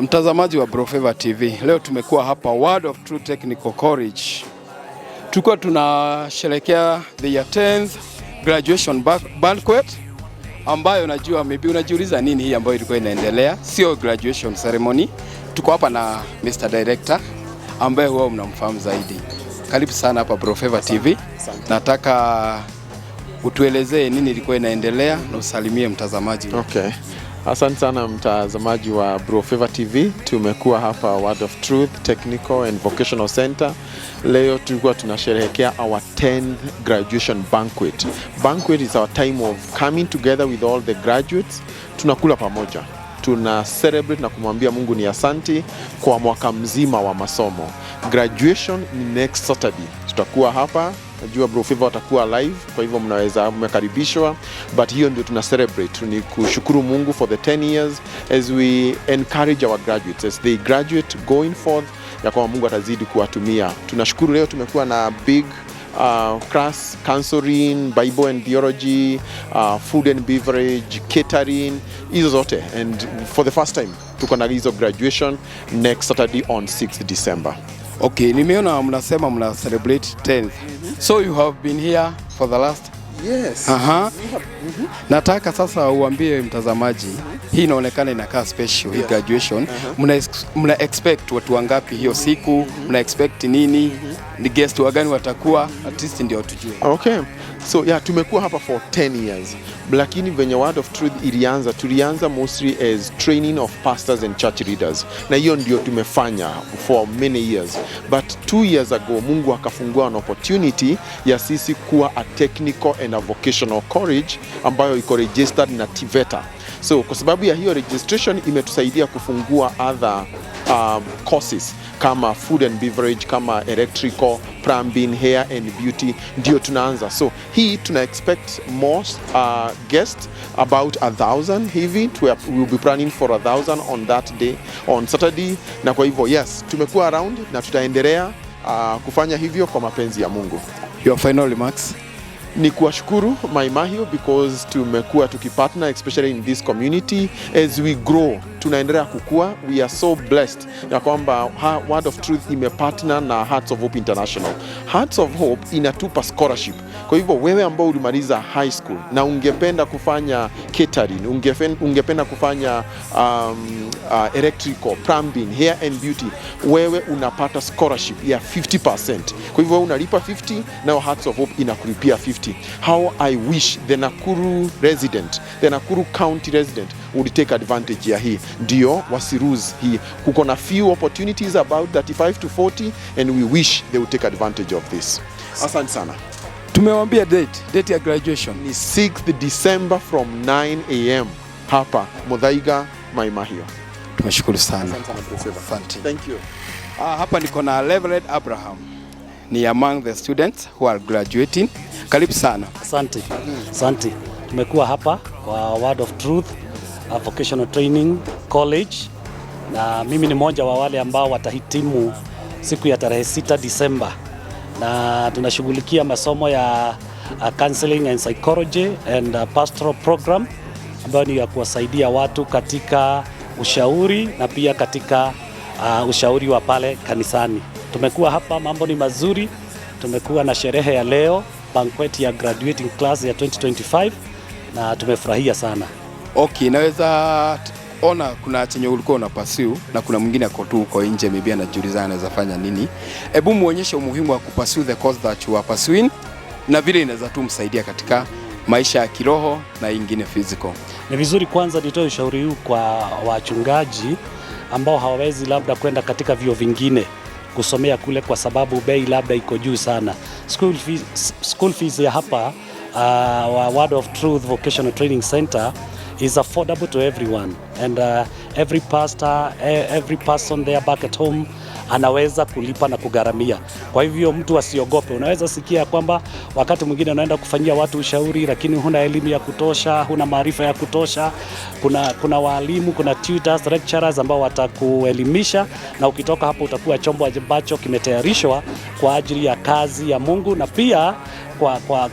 Mtazamaji wa Brofavor TV, leo tumekuwa hapa Word of Truth Technical College. Tulikuwa tunasherehekea the 10th graduation banquet ambayo najua maybe unajiuliza nini hii ambayo ilikuwa inaendelea, sio graduation ceremony. Tuko hapa na Mr. Director ambaye huwa mnamfahamu zaidi. Karibu sana hapa Brofavor TV. Nataka utuelezee nini ilikuwa inaendelea na usalimie mtazamaji. Okay. Asante sana, mtazamaji wa Bro Favor TV. Tumekuwa hapa Word of Truth Technical and Vocational Center. Leo tulikuwa tunasherehekea our 10th graduation banquet. Banquet is our time of coming together with all the graduates. Tunakula pamoja, tuna celebrate na kumwambia Mungu ni asanti kwa mwaka mzima wa masomo. Graduation ni next Saturday. Tutakuwa hapa, najua Bro Favor watakuwa live, kwa hivyo mnaweza mmekaribishwa, but hiyo ndio tuna celebrate, ni kushukuru Mungu for the 10 years as we encourage our graduates as they graduate going forth, ya kwamba Mungu atazidi kuwatumia. Tunashukuru leo tumekuwa na big class, counseling, Bible and theology, food and beverage, catering, hizo zote, and for the first time tuko na hizo graduation next Saturday on 6th December. Okay, nimeona mnasema mna celebrate 10th. So you have been here for the last Yes. Aha. Nataka sasa uambie mtazamaji, hii inaonekana inakaa special hii graduation. Mna expect watu wangapi hiyo siku? Mna expect nini? Ni guest wagani watakuwa? At least ndio tujue. Okay. So yeah, tumekuwa hapa for 10 years. Lakini venye Word of Truth ilianza, tulianza mostly as training of pastors and church leaders. Na hiyo ndio tumefanya for many years. But 2 years ago Mungu akafungua an opportunity ya sisi kuwa a technical and a vocational college ambayo iko registered na TVETA. So kwa sababu ya hiyo registration imetusaidia kufungua other courses kama food and beverage, kama electrical, plumbing, hair and beauty, ndio tunaanza. So hii tuna expect more guests, about 1,000 hivi. We will be planning for 1,000 on that day, on Saturday, na kwa hivyo yes, tumekuwa around na tutaendelea kufanya hivyo kwa mapenzi ya Mungu. Your final remarks? Ni kuwashukuru Mai Mahiu because tumekuwa tukipartner, especially in this community. As we grow, tunaendelea kukua. We are so blessed ya kwamba Word of Truth imepartner na Hearts of Hope International. Hearts of Hope inatupa scholarship. Kwa hivyo wewe ambao ulimaliza high school na ungependa kufanya catering, ungependa kufanya electrical, plumbing, hair and beauty, wewe unapata scholarship ya 50%. Kwa hivyo wewe unalipa 50, nayo Hearts of Hope inakulipia 50. How I wish the Nakuru resident, the Nakuru County resident would take advantage ya hii, ndio wasilose hii. Kuko na few opportunities, about 35 to 40, and we wish they would take advantage of this. Asante sana. Tumewambia date ya graduation. Ni 6th December from 9 a.m. hapa Muthaiga, Mai Mahiu. Tumeshukuru sana. Asante sana, Professor. Asante. Thank you. Hapa niko na Reverend Abraham, ni among the students who are graduating. Karibu sana. Asante, asante. Tumekuwa hapa kwa Word of Truth Vocational Training College na mimi ni mmoja wa wale ambao watahitimu siku ya tarehe 6 Disemba, na tunashughulikia masomo ya counseling and psychology and pastoral program ambayo ni ya kuwasaidia watu katika ushauri na pia katika ushauri wa pale kanisani. Tumekuwa hapa, mambo ni mazuri. Tumekuwa na sherehe ya leo, banquet ya graduating class ya 2025, na tumefurahia sana. Okay, naweza ona kuna chenye ulikuwa una pursue na kuna mwingine ako tu huko nje, maybe anajiuliza anaweza fanya nini. Hebu muonyeshe umuhimu wa kupursue the course that you are pursuing na vile inaweza tu msaidia katika maisha ya kiroho na ingine physical. Ni vizuri kwanza nitoe ushauri huu kwa wachungaji ambao hawawezi labda kwenda katika vyuo vingine kusomea kule kwa sababu bei labda iko juu sana. School fees ya hapa Word of Truth Vocational Training Center is affordable to everyone and every pastor, every person there back at home anaweza kulipa na kugharamia. Kwa hivyo mtu asiogope. Unaweza sikia kwamba wakati mwingine unaenda kufanyia watu ushauri, lakini huna elimu ya kutosha, huna maarifa ya kutosha. Kuna walimu, kuna tutors, lecturers ambao watakuelimisha, na ukitoka hapo utakuwa chombo ambacho kimetayarishwa kwa ajili ya kazi ya Mungu na pia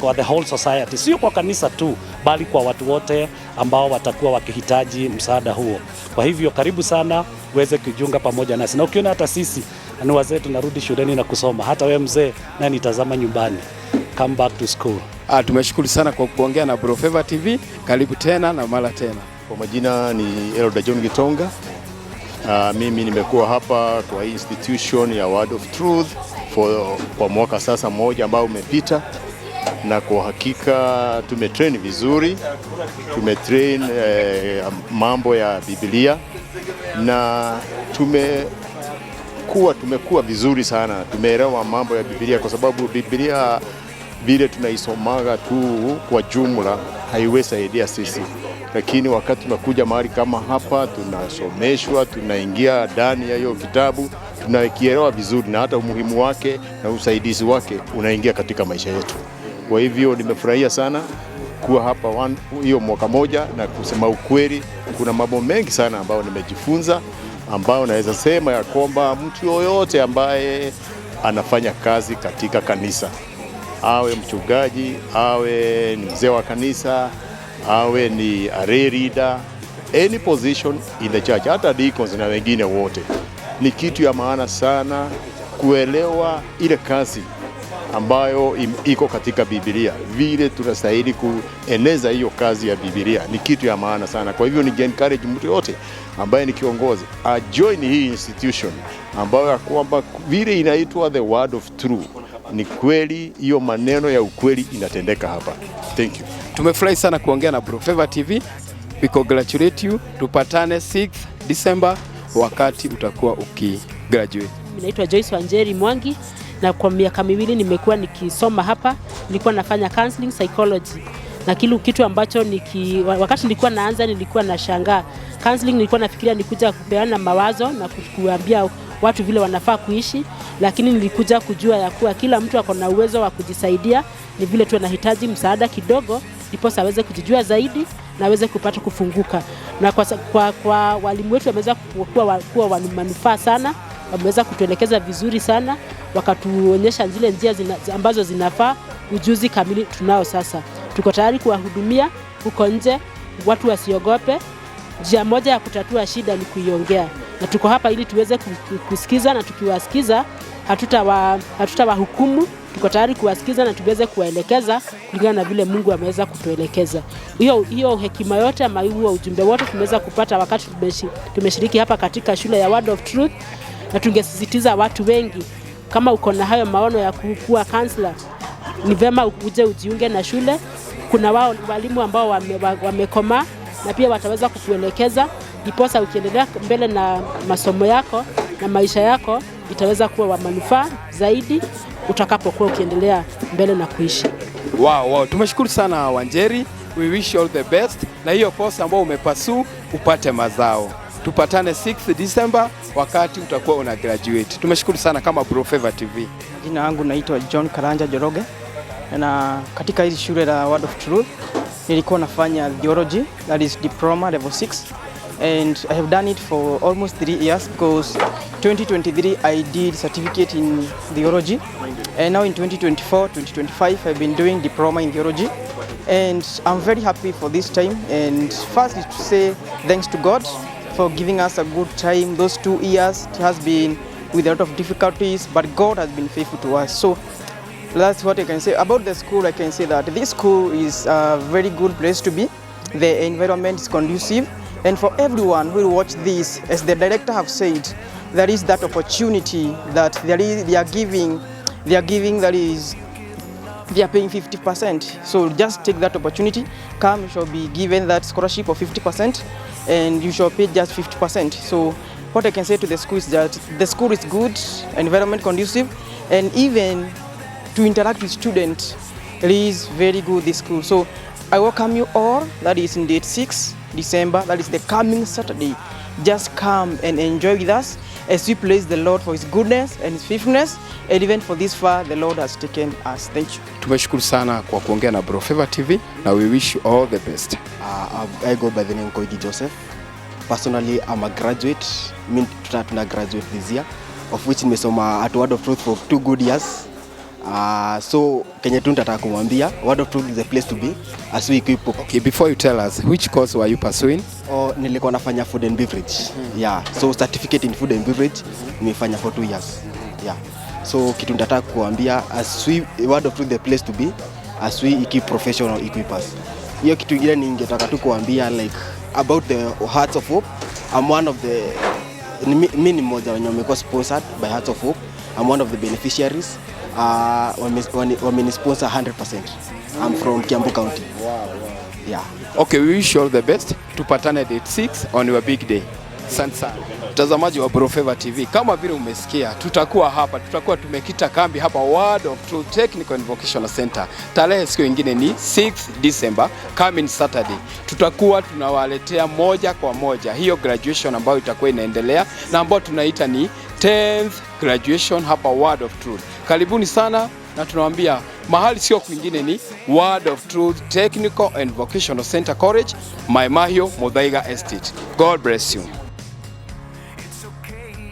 kwa the whole society, sio kwa kanisa tu, bali kwa watu wote ambao watakuwa wakihitaji msaada huo. Kwa hivyo karibu sana. uweze kujiunga pamoja nasi. Na ukiona hata sisi ni wazee tunarudi shuleni na kusoma, hata wewe mzee naye nitazama nyumbani, come back to school. Ah, tumeshukuru sana kwa kuongea na Bro Favor TV. Karibu tena na mara tena. Kwa majina ni Elder John Gitonga. Mimi nimekuwa hapa kwa hii institution ya Word of Truth kwa mwaka sasa mmoja ambao umepita, na kwa hakika tumetrain vizuri, tumetrain mambo ya Biblia na tumekuwa vizuri sana, tumeelewa mambo ya Biblia kwa sababu Biblia vile tunaisomaga tu kwa jumla haiwezi saidia sisi, lakini wakati tunakuja mahali kama hapa tunasomeshwa, tunaingia ndani ya hiyo kitabu, tunakielewa vizuri, na hata umuhimu wake na usaidizi wake unaingia katika maisha yetu. Kwa hivyo nimefurahia sana kuwa hapa hiyo mwaka moja, na kusema ukweli, kuna mambo mengi sana ambayo nimejifunza, ambayo naweza sema ya kwamba mtu yoyote ambaye anafanya kazi katika kanisa, awe mchungaji, awe ni mzee wa kanisa, awe ni a lay leader, any position in the church, hata deacons na wengine wote, ni kitu ya maana sana kuelewa ile kazi ambayo iko katika Biblia, vile tunastahili kueneza hiyo kazi ya Biblia ni kitu ya maana sana. Kwa hivyo ni encourage mtu yote ambaye ni kiongozi ajoin hii institution ambayo ya kwamba vile inaitwa the Word of Truth, ni kweli hiyo maneno ya ukweli inatendeka hapa. Thank you. Tumefurahi sana kuongea na Bro Favor TV. We congratulate you. Tupatane 6 December wakati utakuwa ukigraduate. Naitwa Joyce Wanjeri Mwangi na kwa miaka 2 nimekuwa nikisoma hapa. Nilikuwa nafanya counseling psychology na kile kitu ambacho wakati nilikuwa naanza nilikuwa nashangaa counseling, nilikuwa nafikiria nikuja kupeana mawazo na kuambia watu vile wanafaa kuishi, lakini nilikuja kujua ya kuwa kila mtu ako na uwezo wa kujisaidia, ni vile tu anahitaji msaada kidogo ndipo aweze kujijua zaidi na aweze kupata kufunguka. Na kwa walimu wetu wameweza kuwa wa manufaa sana, wameweza kutuelekeza vizuri sana, wakatuonyesha zile njia ambazo zinafaa. Ujuzi kamili tunao sasa, tuko tayari kuwahudumia huko nje, watu wasiogope. Njia moja ya kutatua shida ni kuiongea, na tuko hapa ili tuweze kusikiza, na tukiwasikiza hatutawahukumu. Tuko tayari kuwasikiza na tuweze kuwaelekeza kulingana na vile Mungu ameweza kutuelekeza. Hiyo hekima yote ama huo ujumbe wote tumeweza kupata wakati tumeshiriki hapa katika shule ya Word of Truth, na tungesisitiza watu wengi, kama uko na hayo maono ya kuwa counselor, ni vema uje ujiunge na shule. Kuna wao walimu ambao wamekomaa na pia wataweza kukuelekeza, ndiposa ukiendelea mbele na masomo yako na maisha yako itaweza kuwa wa manufaa zaidi utakapokuwa ukiendelea mbele na kuishi. Wow. Tumeshukuru sana Wanjeri. We wish you all the best. Na hiyo course ambayo umepursue upate mazao. Tupatane 6 December wakati utakuwa una graduate. Tumeshukuru sana kama Bro Favor TV. Jina langu naitwa John Karanja Joroge, na katika hili shule la Word of Truth nilikuwa nafanya theology, that is diploma level 6, and I have done it for almost 3 years because 2023 I did certificate in theology, and now in 2024, 2025 I've been doing diploma in theology, and I'm very happy for this time. And first is to say thanks to God for giving us a good time. Those 2 years it has been with a lot of difficulties, but God has been faithful to us. So that's what I can say about the school. I can say that this school is a very good place to be. The environment is conducive, and for everyone who will watch this, as the director have said, there is that opportunity that they are giving, that is, they are paying 50%. So just take that opportunity. Come, you shall be given that scholarship of 50%, and you shall pay just 50%. So what I can say to the school is that the school is good, environment conducive, and even to interact with students, it is very good, this school. So I welcome you all. That is in date 6 December, that is the coming Saturday. Just come and enjoy with us as we praise the Lord for his goodness and his faithfulness, and even for this far the Lord has taken us. Thank you. Tumeshukuru sana kwa kuongea na Bro Favor TV na we wish you all the best. I go by the name Koigi Joseph. Personally, I'm a graduate. Tuna graduate this year, of which nimesoma at Word of Truth for 2 good years. So kenye tu nitataka kumwambia, Word of Truth is the place to be as we equip. Okay, before you tell us, which course were you pursuing? Oh, nilikuwa nafanya food and beverage. Yeah, so certificate in food and beverage nimefanya for 2 years. Yeah. So kitu nitataka kuambia, as we, Word of Truth the place to be as we equip professional equippers. Hiyo kitu ingine ningetaka tu kuambia, like, about the Hearts of Hope. I'm one of the ni, mi ni mmoja wenye wamekuwa sponsored by Hearts of Hope. I'm one of the beneficiaries. Wameni sponsor 100%. I'm from Kiambu County. Yeah. Okay, we wish you all the best. Tupatane date 6 on your big day. Asante sana. Mtazamaji wa Bro Favor TV, kama vile umesikia, tutakuwa hapa, tutakuwa tumekita kambi hapa Word of Truth Technical and Vocational Center. Tarehe siku ingine ni 6 December, coming Saturday. Tutakuwa tunawaletea moja kwa moja hiyo graduation ambayo itakuwa inaendelea na ambayo tunaita ni 10th graduation hapa Word of Truth. Karibuni sana na tunawaambia mahali sio kwingine ni Word of Truth Technical and Vocational Center College, Mai Mahiu, Muthaiga Estate. God bless you. It's okay.